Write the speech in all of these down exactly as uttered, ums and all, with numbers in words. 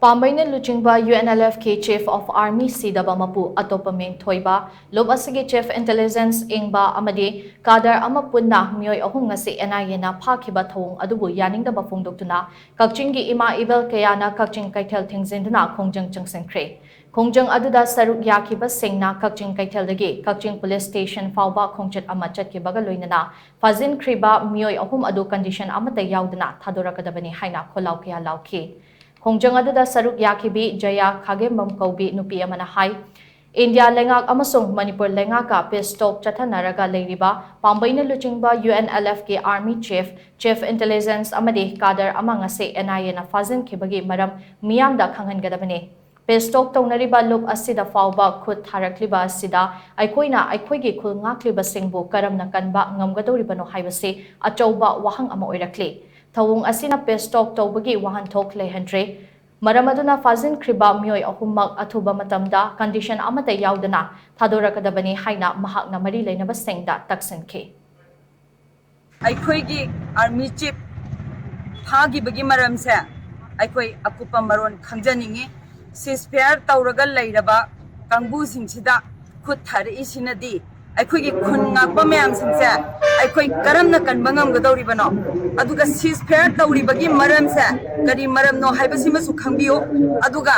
ꯄꯥꯝꯕꯩꯅ ꯂꯨꯆꯤꯡꯕ U N L F ꯀꯤ Chief of Army ꯁꯤꯗꯕ ꯃꯄꯨ ꯑꯇꯣꯞꯄ ꯃꯤꯡ ꯊꯣꯏꯕ, ꯂꯨꯞ ꯑꯁꯤꯒꯤ Chief Intelligence ꯏꯪꯕ ꯑꯃꯗꯤ cadre ꯑꯃ ꯄꯨꯟꯅ ꯃꯤꯑꯣꯏ ꯑꯍꯨꯝ ꯉꯁꯤ N I A ꯅ ꯐꯥꯈꯤꯕ ꯊꯧꯑꯣꯡ ꯑꯗꯨꯕꯨ ꯌꯥꯅꯤꯡꯗꯕ ꯐꯣꯡꯗꯣꯛꯇꯨꯅ ꯀꯛꯆꯤꯡꯒꯤ ꯏꯃꯥ ꯏꯕꯦꯜ ꯀꯌꯥꯅ ꯀꯛꯆꯤꯡ ꯀꯩꯊꯦꯜ ꯊꯤꯡꯖꯤꯟꯗꯨꯅ ꯈꯣꯡꯖꯪ ꯆꯪꯁꯤꯟꯈ꯭ꯔꯦ꯫ ꯈꯣꯡꯖꯪ ꯑꯗꯨꯗ ꯁꯔꯨꯛ ꯌꯥꯈꯤꯕꯁꯤꯡꯅ ꯀꯛꯆꯤꯡ ꯀꯩꯊꯦꯜꯗꯒꯤ ꯀꯛꯆꯤꯡ Police Station ꯐꯥꯎꯕ ꯈꯣꯡꯆꯠ ꯑꯃ ꯆꯠꯈꯤꯕꯒ ꯂꯣꯏꯅꯅ ꯐꯥꯖꯤꯟꯈ꯭ꯔꯤꯕ ꯃꯤꯑꯣꯏ ꯑꯍꯨꯝ ꯑꯗꯨ condition ꯑꯃꯠꯇ ꯌꯥꯎꯗꯅ ꯊꯥꯗꯣꯔꯛꯀꯗꯕꯅꯤ ꯍꯥꯏꯅ ꯈꯣꯜꯂꯥꯎ ꯀꯌꯥ ꯂꯥꯎꯈꯤ꯫ ꯈꯣꯡꯖꯪ ꯑꯗꯨꯗ ꯁꯔꯨꯛ ꯌꯥꯈꯤꯕꯤ ꯖꯌꯥ ꯈꯥꯒꯦꯝꯕꯝ ꯀꯧꯕꯤ ꯅꯨꯄꯤ ꯑꯃꯅ ꯍꯥꯏ, ꯏꯟꯗꯤꯌꯥ ꯂꯩꯉꯥꯛ ꯑꯃꯁꯨꯡ ꯃꯅꯤꯄꯨꯔ ꯂꯩꯉꯥꯛꯀ peace talk ꯆꯠꯊꯅꯔꯒ ꯂꯩꯔꯤꯕ ꯄꯥꯝꯕꯩꯅ ꯂꯨꯆꯤꯡꯕ U N L F ꯀꯤ Army Chief, Chief Intelligence ꯑꯃꯗꯤ cadre ꯑꯃ ꯉꯁꯤ N I A ꯅ ꯐꯥꯖꯤꯟꯈꯤꯕꯒꯤ ꯃꯔꯝ ꯃꯤꯌꯥꯝꯗ ꯈꯪꯍꯟꯒꯗꯕꯅꯤ꯫ Peace talk ꯇꯧꯅꯔꯤꯕ ꯂꯨꯞ ꯑꯁꯤꯗ ꯐꯥꯎꯕ ꯈꯨꯠ ꯊꯥꯔꯛꯂꯤꯕ ꯑꯁꯤꯗ ꯑꯩꯈꯣꯏꯅ ꯑꯩꯈꯣꯏꯒꯤ ꯈꯨꯜ ꯉꯥꯛꯂꯤꯕꯁꯤꯡꯕꯨ ꯀꯔꯝꯅ ꯀꯟꯕ ꯉꯝꯒꯗꯧꯔꯤꯕꯅꯣ ꯍꯥꯏꯕꯁꯤ ꯑꯆꯧꯕ ꯋꯥꯍꯪ ꯑꯃ ꯑꯣꯏꯔꯛꯂꯤ꯫ ꯊꯧꯑꯣꯡ ꯑꯁꯤꯅ peace talk ꯇꯧꯕꯒꯤ ꯋꯥꯍꯟꯊꯣꯛ ꯂꯩꯍꯟꯗ꯭ꯔꯦ꯫ ꯃꯔꯝ ꯑꯗꯨꯅ ꯐꯥꯖꯤꯟꯈ꯭ꯔꯤꯕ ꯃꯤꯑꯣꯏ ꯑꯍꯨꯝꯃꯛ ꯑꯊꯨꯕ ꯃꯇꯝꯗ condition ꯑꯃꯠꯇ ꯌꯥꯎꯗꯅ ꯊꯥꯗꯣꯔꯛꯀꯗꯕꯅꯤ ꯍꯥꯏꯅ ꯃꯍꯥꯛꯅ ꯃꯔꯤ ꯂꯩꯅꯕꯁꯤꯡꯗ ꯇꯛꯁꯤꯟꯈꯤ꯫ ꯑꯩꯈꯣꯏꯒꯤ Army Chief ꯐꯥꯈꯤꯕꯒꯤ ꯃꯔꯝꯁꯦ ꯑꯩꯈꯣꯏ ꯑꯀꯨꯞꯄ ꯃꯔꯣꯟ ꯈꯪꯖꯅꯤꯡꯉꯤ꯫ Ceasefire ꯇꯧꯔꯒ ꯂꯩꯔꯕ ꯀꯥꯡꯕꯨꯁꯤꯡꯁꯤꯗ ꯈꯨꯠ ꯊꯥꯔꯛꯏꯁꯤꯅꯗꯤ ꯑꯩꯈꯣꯏꯒꯤ ꯈꯨꯟ ꯉꯥꯛꯄ ꯃꯌꯥꯝꯁꯤꯡꯁꯦ ꯑꯩꯈꯣꯏ ꯀꯔꯝꯅ ꯀꯟꯕ ꯉꯝꯒꯗꯧꯔꯤꯕꯅꯣ? ꯑꯗꯨꯒ ceasefire ꯇꯧꯔꯤꯕꯒꯤ ꯃꯔꯝꯁꯦ ꯀꯔꯤ ꯃꯔꯝꯅꯣ ꯍꯥꯏꯕꯁꯤꯃꯁꯨ ꯈꯪꯕꯤꯌꯨ꯫ ꯑꯗꯨꯒ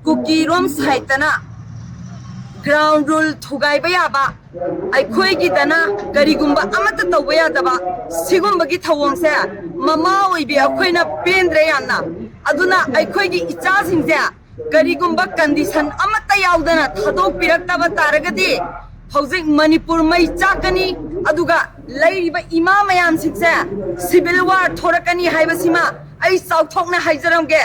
ꯀꯨꯀꯤꯔꯣꯝ side ꯇꯅ ground rule ꯊꯨꯒꯥꯏꯕ ꯌꯥꯕ, ꯑꯩꯈꯣꯏꯒꯤꯗꯅ ꯀꯔꯤꯒꯨꯝꯕ ꯑꯃꯠꯇ ꯇꯧꯕ ꯌꯥꯗꯕ, ꯁꯤꯒꯨꯝꯕꯒꯤ ꯊꯧꯑꯣꯡꯁꯦ ꯃꯃꯥ ꯑꯣꯏꯕꯤ ꯑꯩꯈꯣꯏꯅ ꯄꯦꯟꯗ꯭ꯔꯦ ꯌꯥꯝꯅ꯫ ꯑꯗꯨꯅ ꯑꯩꯈꯣꯏꯒꯤ ꯏꯆꯥꯁꯤꯡꯁꯦ ꯀꯔꯤꯒꯨꯝꯕ condition ꯑꯃꯠꯇ ꯌꯥꯎꯗꯅ ꯊꯥꯗꯣꯛꯄꯤꯔꯛꯇꯕ ꯇꯥꯔꯒꯗꯤ ꯍꯧꯖꯤꯛ ꯃꯅꯤꯄꯨꯔ ꯃꯩ ꯆꯥꯛꯀꯅꯤ, ꯑꯗꯨꯒ ꯂꯩꯔꯤꯕ ꯏꯃꯥ ꯃꯌꯥꯝꯁꯤꯡꯁꯦ civil war ꯊꯣꯔꯛꯀꯅꯤ ꯍꯥꯏꯕꯁꯤꯃ ꯑꯩ ꯆꯥꯎꯊꯣꯛꯅ ꯍꯥꯏꯖꯔꯝꯒꯦ꯫